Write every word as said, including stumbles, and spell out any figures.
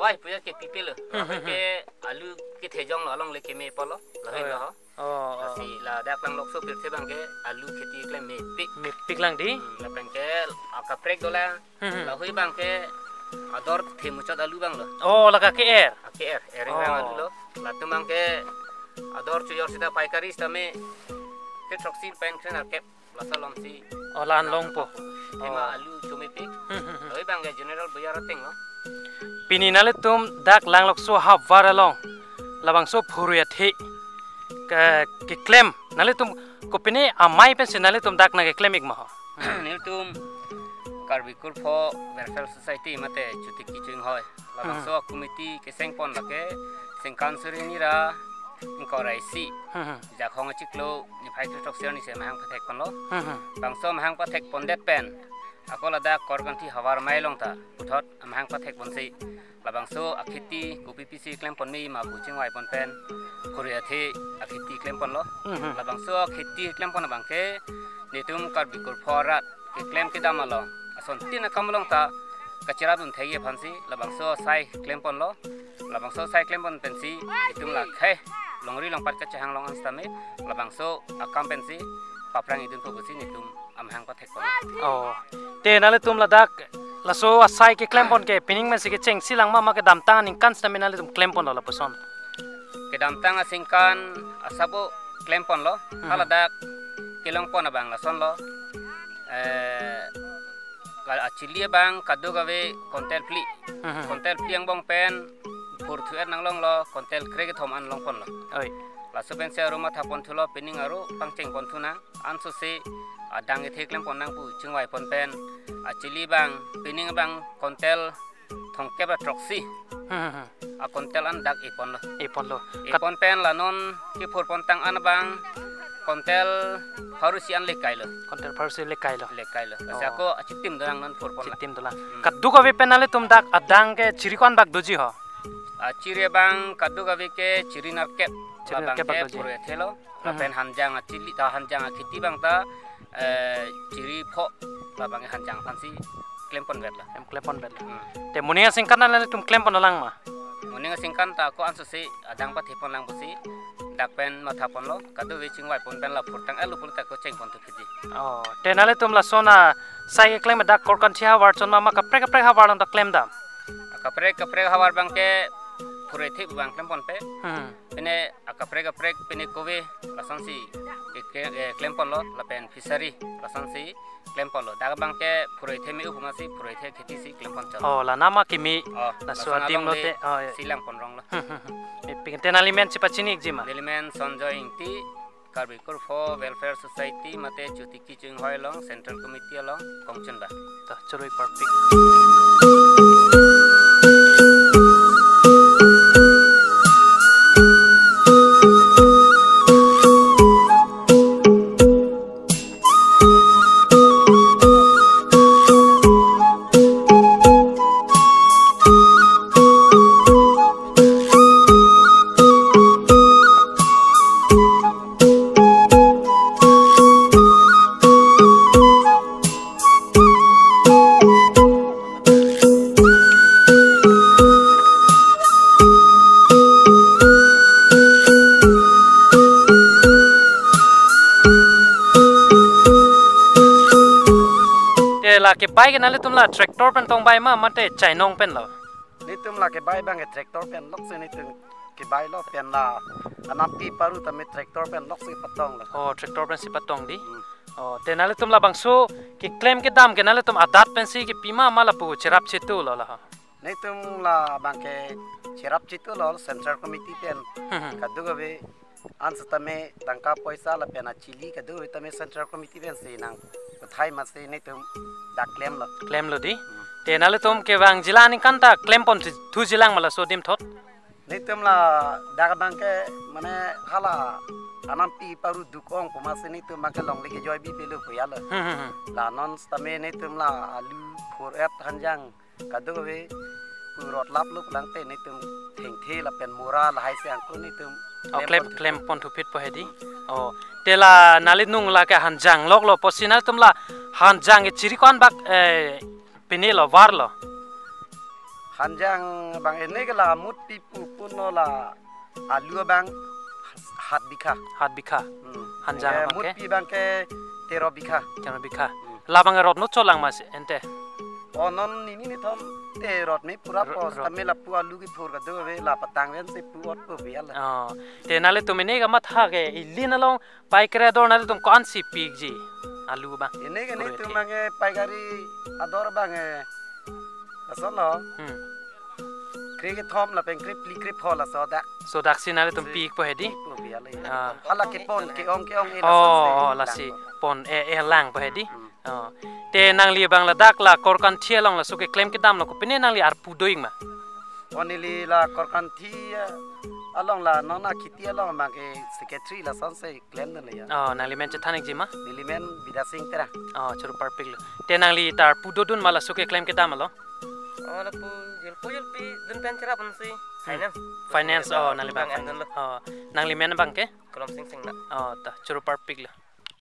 Ai puya ke pipil lo. Hmm, hmm, hmm. Ke alu ke thejong lo along le keme polo. Lahai Oh, lo. Oh, oh. Lasi ladak Langlokso pirthe abang ke alu kheti klem mepik. Mepik lang di. Hmm, lapen ke akaprek dolang. Hmm, hmm. Lahai abang ke ador themuchot alu abang lo. Oh, lake er. Ake er, ering Oh. rang alu lo. Latum abang ke ador chojor sita paikari sitame ke throksi pen kre-nerkep. Laso alam si. Oh, la-an longpo. Thema Oh. alu chomepik. Hmm, hmm, hmm. Lahai abang ke general bazar ateng lo. Pini nanglitum dak Langlokso havar along labangso phurui athe ke, keklem. Nanglitum kopine amei pensi nanglitum dak nangkeklem-ik ma ho? Nelitum Karbi Kurpho Welfare Society mate Chotiki Chonghoi. Labangso Hmm. committee kesengpon lake singkan suri hini ra ingkoi ra isi. Hmm, hmm. Jakhong achiklo niphai kre-throksi arni si amahang pathekponlo. Hmm, hmm. Bangso amahang pathekpondet pen ako ladak Korkanthi havar amei along ta puthot amahang pathekponsi labangso akheti kopi pisi klempon me ma pu chingvaipon pen phurui athe akheti klemponlo. Hmm, hmm. Labangso akheti klempon abang ke netum Karbi Kurpho arat keklem kedam along asontin akam along ta kacherapdun thekji aphansi labangso asai klemponlo. Labangso asai klempon pensi itum la khei longri longpat kachehang along an sitame labangso akam pensi paphrang-idunpo pusi netum amahang pathekponlo. Oh. Te nanglitum ladak laso asai keklempon ke pining pensi kechengsi lang ma, ma kedamtang aningkan sitame nanglitum klemponlo lapuson? Kedamtang asingkan asabo klemponlo. Hmm. Haladak kelongpon abang lasonlo. Eh, ka-, achili abang kadokave kontel phli. Hmm. Kontel phli angbong pen phurthu-et nanglonglo, kontel kre-kethom an longponlo. Oi. Laso pensi aru mathaponthulo, pining aru pangchengponthu nang. Ansose adang ethe klempon nang pu chingvaipon pen achili abang, pining abang kontel thomkep ra throksi. Hmm, hmm, hmm. Akontel an dak eponlo. Eponlo. Kat- Epon pen la non kephurpontang an abang kontel pharo isi an lekailo. Kontel pharo isi lekailo. Lekailo. Kasi Oh. ako achitim dolang non phurpon la. Chitim dolang. Hmm. Kadokave pen nanglitum dak adang ke chiri ko-an bak doji ho? Achiri abang kadokave ke chiri nerkep. Chiri Labang nerkep bak ke doji. phurui athe lo. Hmm. Lapen hanjang achili ta hanjang akheti abang ta, eh, chiri pho labang hanjang aphansi klemponvetlo. Em klemponvetlo. Hmm. Te moning asingkan nanglitum klempon lang ma? Moning asingkan ta ako ansose adang pathepon lang pusi dak pen mathaponlo, kadokave chingvaipon pen la phurtang-etlo pulo ta ako chengponthu phitji. Oh, te nanglitum lason asai keklem dak Korkanthi havar chot ma, ma kaprek kaprek havar along ta klemdam? Kaprek kaprek havar abang ke phurui athe abang klemponpe. Hmm. Pine akaprek kaprek pine kove lasonsi ke, ke, eh, klemponlo lapen fishery lasonsi klemponlo. Dak abang ke phurui athe me-u pu masi phurui athe kheti si klempon chot. Oh, la nama kimi Oh, laso lason adim along lote. te, oh, ya. Si langpon ronglo. Hmm, hmm, hmm. Eh, pik-, te nangli men si pachini-ikji ma? Neli men Sonjoy Ingti, Karbi Kurpho Welfare Society mate Chotiki Chonghoi along Central Committee along kongchun ba. To, churui parpik. Te la kebai ke nanglitum la tractor pen tongbai ma, mate chainong pen lo? Netum la kebai abang ke tractor pen loksi netum kebai lo, pen la anampi paru tame tractor pen loksi patong lo. Oh, tractor pensi patong di? Hmm. Oh, te nanglitum labangso keklem kedam ke nanglitum adat pensi kepi ma, ma lapu cherap chetu lo la? Netum labang ke cherap chetu lo Central Committee pen. Hmm, hmm. Kadokave an sitame tangka poisa lapen achili kadokave tame Central Committee pensi nangpathai masi netum dak klemlo. Klemlo di? Hmm. Te nanglitum kevang jila aningkan ta klempon thu, thujilang ma laso adim thot? Netum ladak abang ke mane hala anampi paru duk-ong pu masi netum abang ke longle kejoi bipilo puya lo. Hmm, hmm, hmm. La non sitame netum la alu phur-et hanjang kadokave purot laplo pulang te netum thengthe lapen mora lahai si angko netum Oh, klem, klempon thu. klempon thupitpo he di? Hmm. Oh, te la nangli nung la ke hanjang loklo pusi nanglitum la hanjang ke chiri ko-an bak, eh, pine lo, varlo? Hanjang abang ene ke la mut pi pu puno la alu abang hat bikha. Hat bikha. Hmm. Hanjang eh, abang mut ke? Pi abang ke tero bikha. Tero bikha. Hmm. Labang rot no cholang mas ente. Oh, non nini nithom te rot me pura ro-, pos rot. Tame lapu alu kephur kado ave la patang ven se pu ot pu bial. Oh. Te nanglitum ene ke matha ke ili along paikari ador nanglitum ko-ansi pikji alu abang? Ene ke kuru netum ete. Abang ke paikari ador abang ke. Asal lo. Hmm. Kre kethom lapen kre phli kre pho laso dak. So daksi nanglitum si pikpo hedi? Pikpo bial le. Ah. Hala kepon ke-ong ke-ong e lason se oh, oh, lang lasi po. Pon e, e langpo hedi? Hmm. Oh. Te nangli abang ladak la Korkanthi along laso keklem kedam lo kopine nangli arpu do-ik ma? Oh, neli la Korkanthi, eh, along la non akhiti along abang ke secretary lason se klemdun le ya. Oh, nangli men chethan-ikji ma? Neli men Bidya Sing Terang. Oh, choro parpik lo. Te nangli ta arpu dodun ma laso keklem kedam along? Oh, lapu julpo julpi dun pen cherap un si. Hmm. Finance. Finance, oh, nangli abang finance. Abang endun lo. Oh, nangli men abang ke? Kolom Sing Singna. Oh, ta, choro parpik lo.